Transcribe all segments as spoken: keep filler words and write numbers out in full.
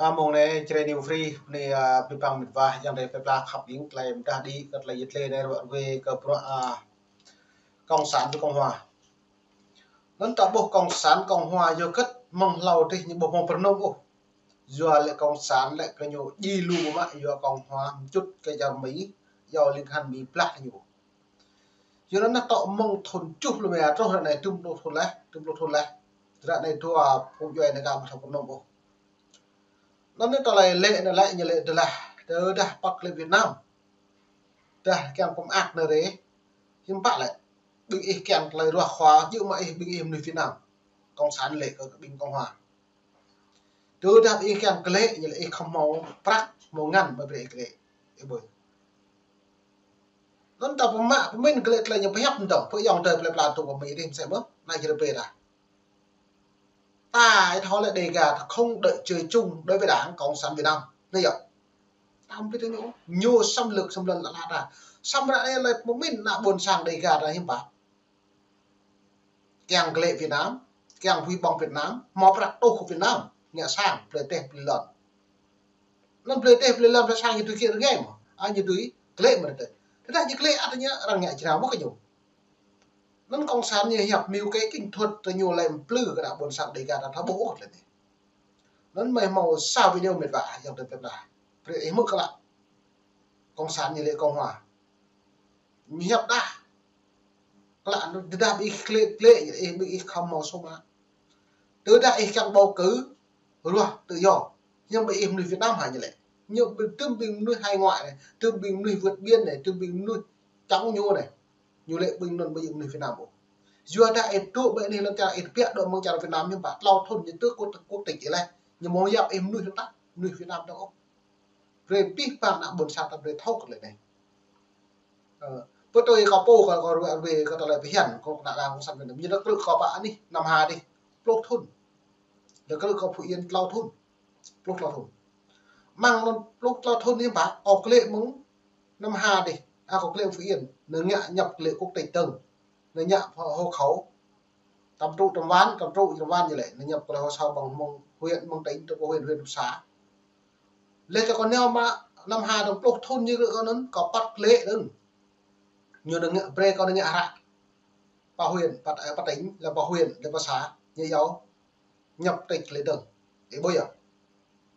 Amăng anai Jrai New Free, anai, a, pơpŭ mĭt wa, yang dêh pơpla khăp ling, tơlơi mơdah đĭ, kơ tơlơi yit lĕ anai ruă ruai, kơ bruă, a, Cộng sản với Cộng hòa. Anŭn ta ƀuh Cộng sản Cộng hòa yua hơget mơ̆ng hlâo adih ñu ƀu hmâo pơrơnŭm ôh. Yua lĕ Cộng sản lĕ kơ ñu djai lu mă, yua Cộng hòa mčŭt kơ čar Mi, yua ling kahan Mi blah ñu. Yua anŭn ta tŏ mơ̆ng thŭn tơjuh pluh rơma truh ră anai dŭm pluh thŭn laih, dŭm pluh thŭn laih. Ră anai dua phung djuai anai aka ƀu thâo pơrơnŭm ôh. Anŭn anai tơlơi lĕ anai lĕ ñu lĕ tơdah, tơdah păt klĕ Việt Nam. Tơdah kiăng pơmơak anai rai, hiư̆m pă lĕ. Ƀing ih kiăng tơlơi ruah khua, djơ̆ mă ih ƀing ih mơnuih Việt Nam. Cộng sản lĕ kơ ƀing Cộng hòa. Tơdah ih kiăng klĕ, ñu lĕ ih khŏm hmâo prăk, hmâo ngăn, ƀu brơi ih klĕ. Ih ƀuh. Anŭn ta pơmă, pơmĭn klĕ tơlơi ñu pơhiăp mơ̆n dơ̆ng, pơ ayŏng adơi plơi pla tŭ pơ Mi adih mơsĕ mơ̆n, anai jrơ bê dah. Ta ih thâo lĕ Đêga ta không đợi trời chung đối với Đảng Cộng sản Việt Nam. Anai yơh. Ta ƀu ƀuh tơ ñu, ñu xâm lược xâm lấn lă lă ta. Samơ̆ ră anai lĕ pơmĭn ană ƀôn sang Đêga ta hiư̆m pă. Kiăng klĕ Việt Nam, kiăng hui ƀơ̆ng Việt Nam, hmâo prăk tŭ kơ Việt Nam, ngă sang, plơi dêh, plơi lŏn. Anŭn plơi dêh, plơi lŏn, plơi sang ñu tui kiăng rơngai mơ̆. A, ñu tui klĕ mơ̆ tơ. Tơdah ñu klĕ ăt ñu arăng ngă jrao mơ̆ kơ ñu. Anŭn Cộng sản ñu hiăp mưu kế kinh thuật tơ ñu lĕ mplư kơ ană ƀôn sang Đêga ta thâo ƀuh ôh lĕ anai. Anŭn mơi hmâo sa video mĭt wa, yang tơpĕp dah. Brơi ih hmư̆ klă. Cộng sản ñu lĕ Cộng hòa. Ñu hiăp dah. Klă anŭn tơdah ƀing ih klĕ, klĕ, ih ƀing ih khŏm hmâo sô mă. Tơdah ih kiăng bầu cử, ruah tự do. Hiư̆m ƀing ih mơnuih Việt Nam hă ñu lĕ. Ñu ƀing tơm ƀing mơnuih hải ngoại anai, tơm ƀing mơnuih vượt biên anai, tơm ƀing mơnuih chống ñu anai. Ñu lĕ ƀing anŭn ƀu djơ̆ mơnuih Việt Nam ôh. Yua dah ih dŏ ƀơi anai lŏn čar ih tơbiă dŏ mơ̆ng čar Việt Nam hiư̆m pă, tlâo thŭn ñu tŭ quốc, quốc tịch ih laih. Ñu hmâo yap ih mơnuih tơm ta, mơnuih Việt Nam dŏ ôh. Brơi pih pang ană ƀôn sang ta brơi thâo kơ tơlơi anai. Ơ, pơ tui kâo pô kâo, kâo ruai, ruai kơ tơlơi pơhiăp kơ ană ƀôn sang Việt Nam. Ñu dah krư̆ kâo pơ anih, Nam Hà adih, pluh thŭn. Dah krư̆ kâo Phú Yên tlâo thŭn. Pluh tlâo thŭn. Mơ̆ng anŭn pluh tlâo thŭn anai pă, kâo klĕ mơ̆ng Nam Hà adih. A, kâo klĕ Phú Yên. Anai ngă nhập klĕ quốc tịch dơ̆ng. Anai ngă hộ khẩu. Tơm tŭ tơm wan, tơm tŭ tơm wan ñu lĕ. Anai nhập klĕ hồ sơ bằng mơ̆ng huyện, mơ̆ng tỉnh, tơm huyện, huyện, xã. Lĕ kơ kâo nao mă Nam Hà dơ̆ng pluh thŭn ñu krư̆ kâo anŭn, kâo păt klĕ dơ̆ng. Ñu anai ngă brơi kâo anai ngă hră. Pơ huyện, păt, ơ, pơ tỉnh, lĕ pơ huyện, lĕ pơ xã, ñu iâu nhập tịch klĕ dơ̆ng. Ih ƀuh yơh.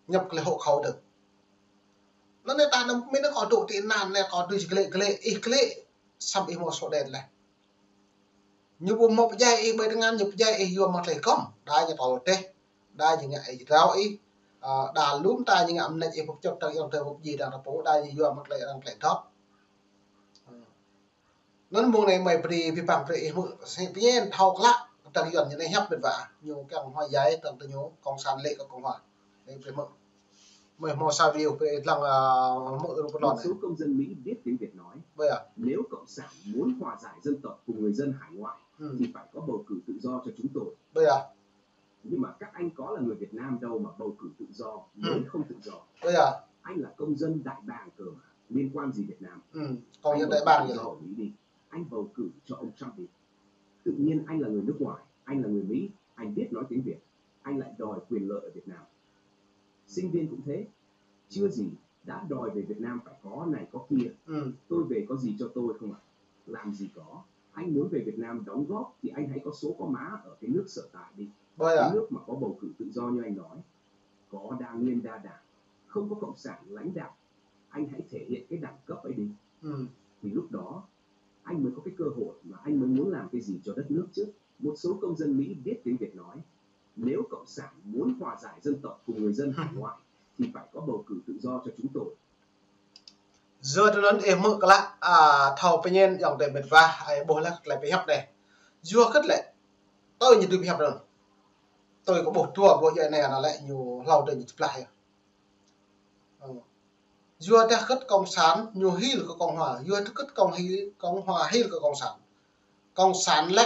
Nhập klĕ hộ khẩu dơ̆ng. Anŭn anai ta anăm mĭn kâo dŏ tị nạn anai kâo tui či klĕ, klĕ, ih klĕ, samơ̆ ih hmâo sổ đen laih. Ñu ƀu hmâo pơdjai ih ƀơi tơngan, ñu pơdjai ih yua mơ̆ng tơlơi hơgŏm. Đa ñu tơl teh, đa ñu ngă ih jrao ih, a, đa lŏm ta ñu ngă mơneč ih pơčŏt tơ̆ng ayŏng adơi pơpŭ djai đang tơpŭ, đa ñu yua mơ̆ng tơlơi arăng tơlơi dŏp. Anŭn mơ̆ng anai mơi brơi pih pang brơi ih hmư̆, sĭt pơñen thâo klă, tơdang Yuan ñu anai hiăp mĭt wa, ñu kiăng hmâo yai tơdang tơ ñu, Cộng sản lĕ kơ Cộng hòa. Anai brơi hmư̆. Mơi hmâo sa video brơi lăng, a, hmư̆ rup Một số công dân Mỹ biết tiếng Việt nói, nếu Cộng sản muốn hòa giải dân tộc cùng người dân hải ngoại, thì phải có bầu cử tự do cho chúng tôi. Ƀơi à. Nhưng mà các anh có là người Việt Nam đâu mà bầu cử tự do, mới không tự do. Ƀơi à. Anh là công dân đại bàng cơ mà, liên quan gì Việt Nam? Anh bầu cử tự do ở Mỹ đi. Anh bầu cử cho ông Trump đi. Tự nhiên anh là người nước ngoài, anh là người Mỹ, anh biết nói tiếng Việt, anh lại đòi quyền lợi ở Việt Nam. Sinh viên cũng thế, chưa gì đã đòi về Việt Nam phải có này có kia. Tôi về có gì cho tôi không ạ? Làm gì có. Anh muốn về Việt Nam đóng góp thì anh hãy có số có má ở cái nước sở tại đi. Cái nước mà có bầu cử tự do như anh nói, có đa nguyên đa đảng, không có cộng sản lãnh đạo. Anh hãy thể hiện cái đẳng cấp ấy đi. Thì lúc đó anh mới có cái cơ hội mà anh mới muốn làm cái gì cho đất nước chứ. Một số công dân Mỹ biết tiếng Việt nói, nếu Cộng sản muốn hòa giải dân tộc cùng người dân hải ngoại thì phải có bầu cử tự do cho chúng tôi. Yua tui anŭn ih hmư̆ klă, a, thâo pơñen ayŏng adơi mĭt wa, ih ƀuh laih tơlơi pơhiăp anai. Yua hơget lĕ, tui ñu tui pơhiăp anŭn. Tui kâo ƀuh dua ƀuh djuai anai anŭn lĕ ñu hlâo adih ñu tơblah yơh. Ơ. Yua dah hơget Cộng sản ñu hil kơ Cộng hòa, yua dah hơget Cộng hil, Cộng hòa hil kơ Cộng sản. Cộng sản lĕ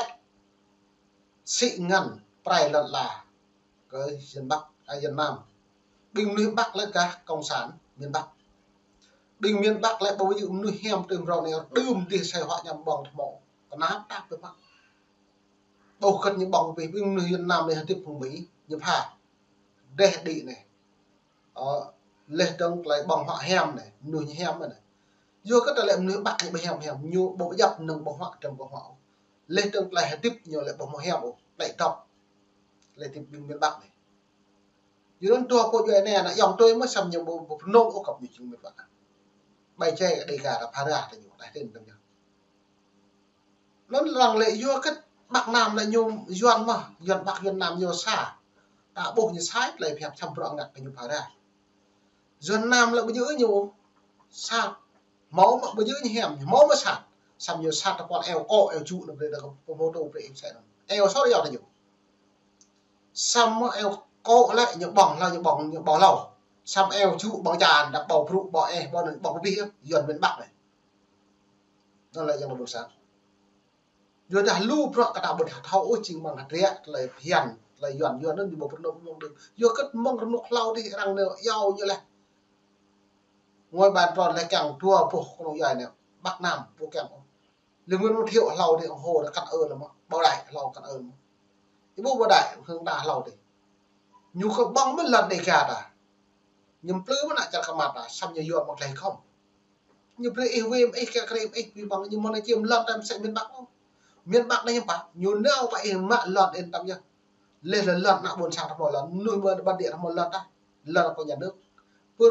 sĭ ngăn prai lŏn ala kơ dân Bắc, a, dân Nam. Ƀing mơnuih Bắc lĕ gah Cộng sản miền Bắc. Ƀing miền Bắc lĕ ƀu djơ̆ mơnuih hiam tơm rŏng anai đưm dih sai hua ñăm ƀơ̆ng tơmŏ. Kơnap tap ƀơi Bắc. Ƀu hơget ñu ƀơ̆ng ƀing, ƀing mơnuih Việt Nam anai hơdip phung Mi, ñu pha. Dêh đĭ anai. Ơ, leh dơ̆ng tơlơi ƀơ̆ng huă hiam anai, mơnuih ñu hiam anai. Yua kơ tơlơi mơnuih Bắc ñu ƀu hiam hiam, ñu ƀu djăp mơnơ̆ng ƀơ̆ng huă, tơm ƀơ̆ng huă. Leh dơ̆ng tơlơi hơdip ñu lĕ ƀu hmâo hiam ôh, tơlơi dŏp. Tơlơi hơdip ƀing miền Bắc anai. Yua anŭn dua pô djuai ania anai, ayŏng adơi mơ̆ samơ̆ ñu ƀu, ƀu pơnông ôh kơ ñu jing miền Bắc. Ƀai jai kơ Đêga ta phara ta ñu, ta hơdip tơm ñu. Anŭn lăng lĕ yua kơ Bắc Nam lĕ ñu Yuan mơ̆, Yuan Bắc Yuan Nam ñu sa. Ta ƀuh ñu sai tơlơi phiăn samơ̆ bruă ngă kơ ñu phara. Yuan Nam lĕ ƀu djơ̆ ñu sat. Hmâo mơ̆ ƀu djơ̆ ñu hiam, hmâo mơ̆ sat. Samơ̆ ñu sat tơpul eo kŏ, eo čŭ anŭn brơi ta kơ pơhmutu brơi ih sĕ anŭn. Eo sor yua ta ñu. Samơ̆ eo kŏ lĕ ñu ƀơ̆ng hlâo, ñu ƀơ̆ng, ñu ƀơ̆ng hlâo. Samơ̆ eo čŭ ƀơ̆ng čan, đa ƀâo brŭ, ƀâo ĕh, ƀâo anŭn, ƀâo kơ abih, Yuan miền Bắc anai. Anŭn lĕ yang ƀôn sang. Yua dah lu bruă kơ ta ƀu thâo ôh jing mơ̆ng hơdră, tơlơi phiăn, tơlơi Yuan, Yuan anŭn ñu ƀu pơnông mơ̆ng đưm. Yua kơ mơ̆ng rơnŭk hlâo dih arăng nao iâu ñu leh. Ngôi bàn tròn leh kiăng dua boh kơnung djuai anai, Bắc Nam ƀu kiăng ôh. Lê Nguyễn Văn Thiệu hlâo dih ủng hộ dah kăn ơn lăm mơ̆, Bảo Đại hlâo kăn ơn mơ̆. Ih ƀuh Bảo Đại hăng ta hlâo dih. Ñu kơ ƀơ̆ng mơ̆n lŏn Đêga ta. Ñu plư mơ̆n ană čar kơmăt ta, samơ̆ ñu yua mơ̆ng tơlơi khŏm. Ñu brơi ih wĭ mơ̆ ih, kiăng krê mơ̆ ih, wĭ ƀơ̆ng ñu mơ̆n anai či mơ̆ lŏn ta mơsĕ miền Bắc ôh. Miền Bắc anai hiư̆m pă, ñu nao pă ih mă lŏn ih tăm yơh. Leh lŏn ană ƀôn sang ta hmâo lŏn, mơnuih mơ̆n bản địa ta hmâo lŏn ta. Lŏn kơ nhà nước. Pơ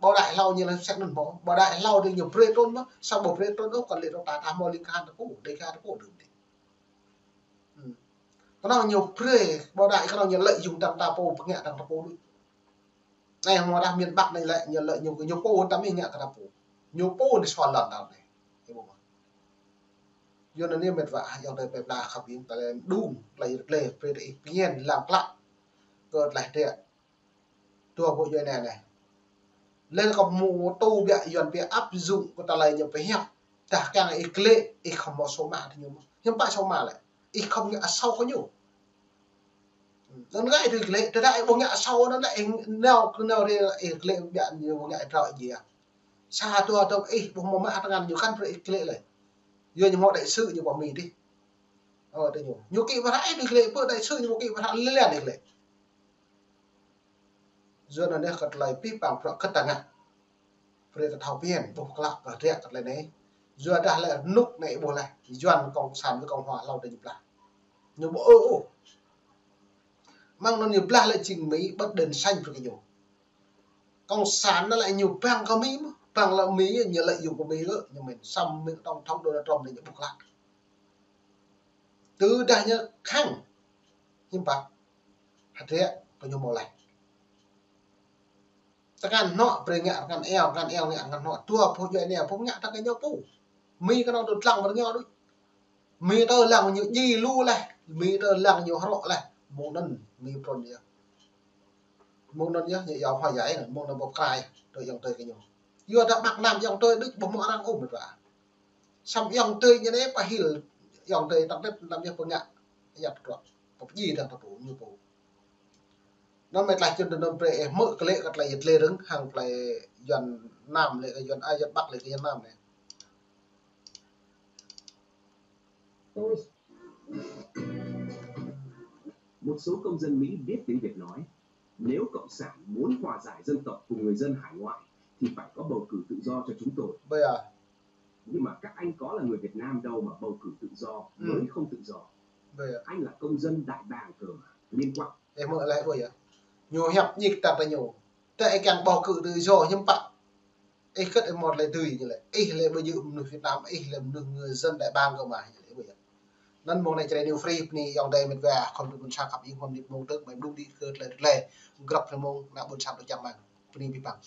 Bảo Đại hlâo ñu lĕ sĕ anŭn hmâo. Bảo Đại hlâo dih ñu brơi trŭn mơ̆, samơ̆ ƀu brơi trŭn ôh, kăn lĕ trŭn ta, ta hmâo ling kahan ta pô, Đêga ta pô đưm dih. Hmm. Kơnơ̆ng ñu brơi, Bảo Đại kơnơ̆ng ñu lợi dụng tăm ta pô, pơngă tăm ta pô đôč. Anai hmâo dah miền Bắc anai lĕ, ñu lợi dụng, ñu pô tăm ih ngă kơ ta pô. Ñu pô anai sua lŏn ta anai. Ih ƀuh mơ̆. Yua anŭn anai mĕt wa, ayŏng adơi plơi pla khăp ƀing ta lĕ đung, tơlơi rơklê, brơi ta ih pơñen, lăng klă. Kơ tơlơi hơdră. Dua pô djuai ania anai. Leh kơ mơ̆ tŭ biă Yuan biă áp dụng kơ tơlơi ñu pơhiăp. Dah kiăng ih klĕ, ih khŏm hmâo sô mă tơ ñu mơ̆. Hiư̆m pă sô mă lĕ. Ih khŏm ngă asâo kơ ñu. Anŭn ngă ih tui klĕ, tơdah ih ƀu ngă asâo anŭn lĕ ih nao kơ nao rê ih klĕ biă ñu ƀu ngă ih trao ih jia. Sa dua tơ̆ng ih ƀu hmâo mă tơngan ñu kăn brơi ih klĕ lĕ. Yua ñu hmâo đại sứ ñu pơ Mi dih. Ơ, tơ ñu. Ñu kĭ pơhră ih tui klĕ, pơ đại sứ ñu kĭ pơhră lĕ lĕ ih klĕ. Yua anŭn anai kơ tơlơi pih păng bruă kơ ta ngă. Brơi ta thâo phiăn, ƀuh klă kơ hơdră kơ tơlơi anai. Yua dah lĕ rơnŭk anai ƀuh leh. Yuan cộng sản với cộng hòa hlâo dih ñu blah. Ñu ƀu ư ôh. Mơ̆ng anŭn ñu blah lĕ jing Mi bật đèn xanh brơi kơ ñu. Cộng sản anŭn lĕ ñu bang kơ Mi mơ̆. Bang lĕ Mi ñu lợi dụng kơ Mi ơ. Ñu mĭn samơ̆ tổng thống Donald Trump anai ñu ƀuh klă. Tơdah ñu khăng. Hiư̆m pă. Hơdră kơ ñu hmâo leh. Tơngan hnuă brơi ngă tơngan eo, tơngan eo ngă tơngan hnuă. Dua pô djuai ania pô ngă tơngan ñu pô. Mi kơnơ̆ng tŭ lăng mơ̆ng ñu đôč. Mi tơ lăng ñu djai lu leh. Mi tơ lăng ñu hrŏ leh. Mơ̆ng anŭn Mi prŏng yơh. Mơ̆ng anŭn yơh ñu yua hoa giải anŭn, mơ̆ng anŭn ƀu pơkra tơ ayŏng adơi kơ ñu. Yua dah Bắc Nam ayŏng adơi đôč ƀu hmâo arăng ôh mĕt wa. Samơ̆ ayŏng adơi ñu anai pơhil ayŏng adơi tơ̆ng tĕt tăm yơh pơngă. Yap trŏ. Pơpơjing tơ̆ng tơpŭ ñu pô. Anŭn mĕt laih čun tơ anŭn brơi ih hmư̆ klĕ kơ tơlơi yet lĕ rơ̆ng hăng tơlơi Yuan Nam lĕ kơ Yuan, a, Yuan Bắc lĕ kơ Yuan Nam anai. Một số công dân Mỹ biết tiếng Việt nói, nếu Cộng sản muốn hòa giải dân tộc cùng người dân hải ngoại thì phải có bầu cử tự do cho chúng tôi. Bây giờ Nhưng mà các anh có là người Việt Nam đâu mà bầu cử tự do, ừ, mới không tự do. Bây giờ Anh là công dân đại bàng cơ mà, liên quan. Ih hmư̆ leh ƀuh yơh. Ñu hiăp ñik tăk tơ ñu. Tơ ih kiăng bầu cử tự do hiư̆m pă. Ih kơ̆t ih mơ̆t lĕ tui ñu lĕ. Ih lĕ ƀu djơ̆ mơnuih Việt Nam, ih lĕ mơnuih người dân đại bang cơ mà ñu lĕ ƀuh yơh. Anŭn mơ̆ng anai Jrai News Free, bơni ayŏng adơi mĕt wa, khŏm tŭ ƀôn sang khăp ih hmư̆ mơnit mơ̆ng tơ̆k, mơ̆ng đŭng đĭ kơ tơlơi tơlơi. Grăp tơlơi mơ̆ng ană ƀôn sang tŭ čang mơ̆ng. Bơni pih păng.